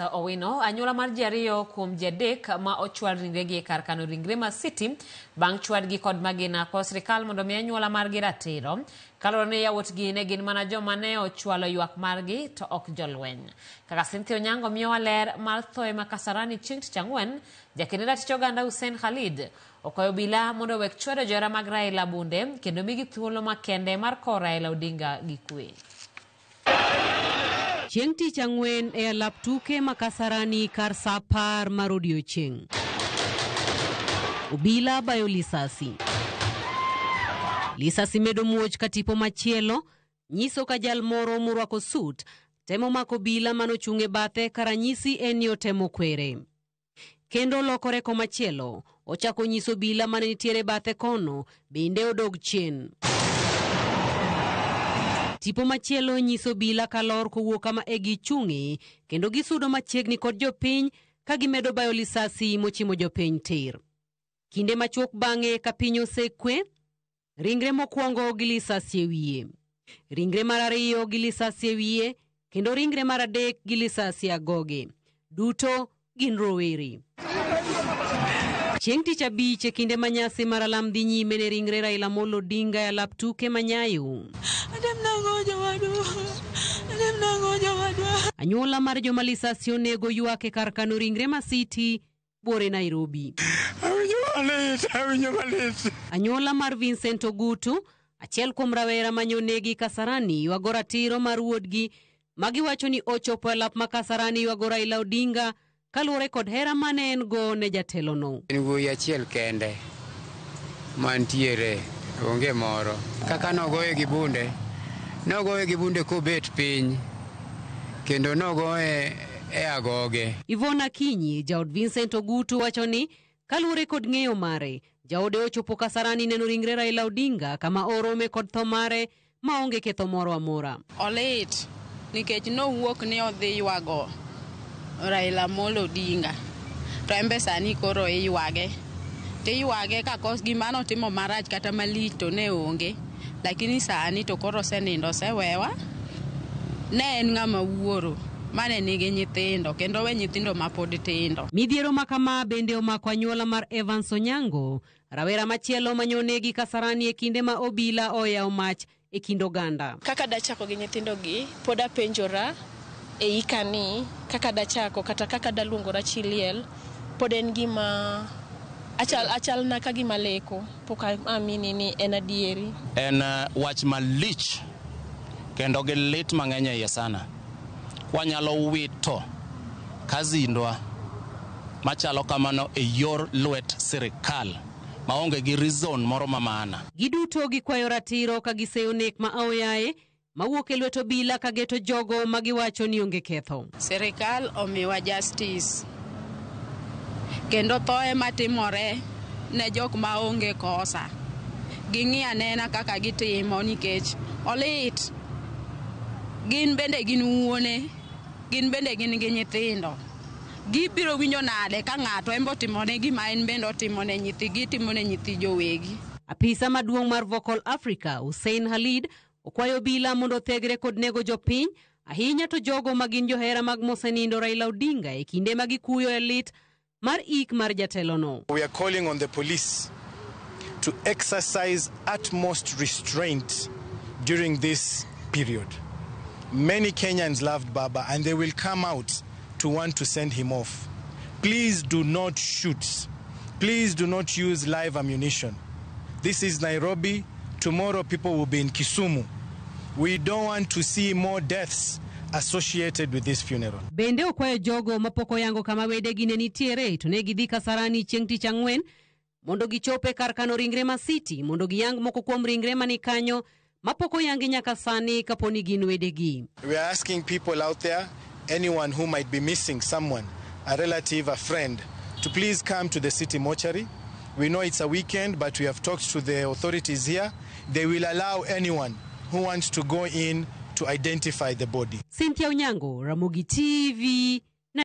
Owino, anyuola mar ji ariyo kuom ji adek ma ochwal ringregi e kar kano ringre ma City bang' chwadgi kod magina kwayo sirikal mondo omi anyuola margi ratiro. Kaluwore ni yawuotgi ne gin mana joma ne ochwalo ywak margi to ok jolweny. Kaka Cynthia Onyango miyowa ler mar thoe ma Kasarani chieng' tich ang'wen, jakend ratich oganda Hussein Khalid okwayo obila mondo owek chwado johera mag Raila bunde kendo migi thuolo makende mar kowo Raila Odinga gi kwe. Chieng' tich ang'wen e alap tuke ma Kasarani kar saa 10 mar odiochieng'. Obila bayo lisasi. Lisasi medo muoch ka tipo machielo nyiso ka jal moro morwako sut temo mako obila manochung' e bathe ka ranyisi en ni otemo kwere. Kendo olokore komachielo, ochako nyiso obila mane nitiere bathe kono bende odog chien. Tipo machielo nyiso obila kalor kowuok kama e gichung'e kendo gisudo machiegni kod jopiny ka gimedo bayo lisasi mochimo jopiny tir. Kinde machuok bang'e ka piny osekwe, ringre mokwongo gi lisasi e wiye, ringre mar ariyo gi lisasi e wiye, kendo ringre mar adek gi lisasi e agoge. Duto gin rowere. Chieng' tich abich e kinde ma nyasi mar alam dhi nyime ne ringre Raila Amolo Odinga e alap tuke ma Nyayo. Anyuola mar joma lisasi onego ywak e kar kano ringre ma City buore Nairobi. Awinjo malit, awinjo malit. Anyuola mar Vincent Ogutu, achiel kuom rawera mane onegi Kasarani, ywago ratiro mar wuodgi ma giwacho ni ochopo e lap ma Kasarani ywago Raila Odinga kaluwore kod hera mane en go ne jatelono. En wuoyi achiel kende mantiere, onge moro. Kaka nogoye gi bunde, nogoye gi bunde kobet piny, kendo nogoye e agoge. Yvonne Akinyi, jaod Vincent Ogutu wacho ni kaluwore kod ng'eyo mare, jaode ochopo Kasarani neno ringre Raila Odinga kama orome kod tho mare maonge ketho moro amora. Olit nikech nowuok ni odhi ywago Raila Amolo Odinga to en be sani koro iywage tiywage ka kos gima notimo marach kata malich to ne onge, lakini sani to koro osenindo osewewa. Ne en ng'ama wuoro mane nigi nyithindo kendo we nyithindo mapod tindo. Midhiero ma kama bende omako anyuola mar Evans Onyango, rawera machielo mane onegi Kasarani e kinde ma obila oyawo mach e kind oganda. Kaka dachako gi nyithindo gi, pod apenjora e ika ni kaka dachako kata kaka daluongora chi liel, pod en gima achalna ka gima leko, pok amini ni en adieri. En wach malich kendo gi lit mang'eny e iye sana. Wanyalo wito kazindwa machalo kamano e yor lwet sirikal maonge gi reason moro ma maana. Giduto gikwayo ratiro ka giseyo nek ma aoyaye mawuok e lwet obila ka geto jogo ma giwacho ni onge ketho. Sirikal omiwa justice kendo thoe matimore ne jok maonge kosa. Ging'i anena kaka gitimo nikech olit. Gin bende gin wuone, gin bende gin gi nyithindo. Gibiro winjo nade ka ng'ato en be otimone gima en bende otimone nyithi, gitimone nyithi jowegi. Apisa maduong' mar Vocal Africa, Hussein Khalid, okwayo obila mondo othegre kod nego jopiny, ahinya to jogo ma gin johera mag mosenindo Raila Odinga e kinde ma gikuyo e lit mar ik mar jatelono. We are calling on the police to exercise utmost restraint during this period. Many Kenyans loved Baba and they will come out to want to send him off. Please do not shoot. Please do not use live ammunition. This is Nairobi. Tomorrow people will be in Kisumu. We don't want to see more deaths associated with this funeral. Bende okwayo jogo mapok oyango kama wedegi ne nitiere to ne gidhi Kasarani chieng' tich ang'wen mondo gichop e kar kano ringre ma City mondo giyang moko kuom ringre mani kanyo mapok oyangi nyaka sani kapo ni gin wedegi. We are asking people out there, anyone who might be missing someone, a relative, a friend, to please come to the city mortuary. We know it's a weekend, but we have talked to the authorities here. They will allow anyone who wants to go in to identify the body. Cynthia Onyango, Ramogi TV,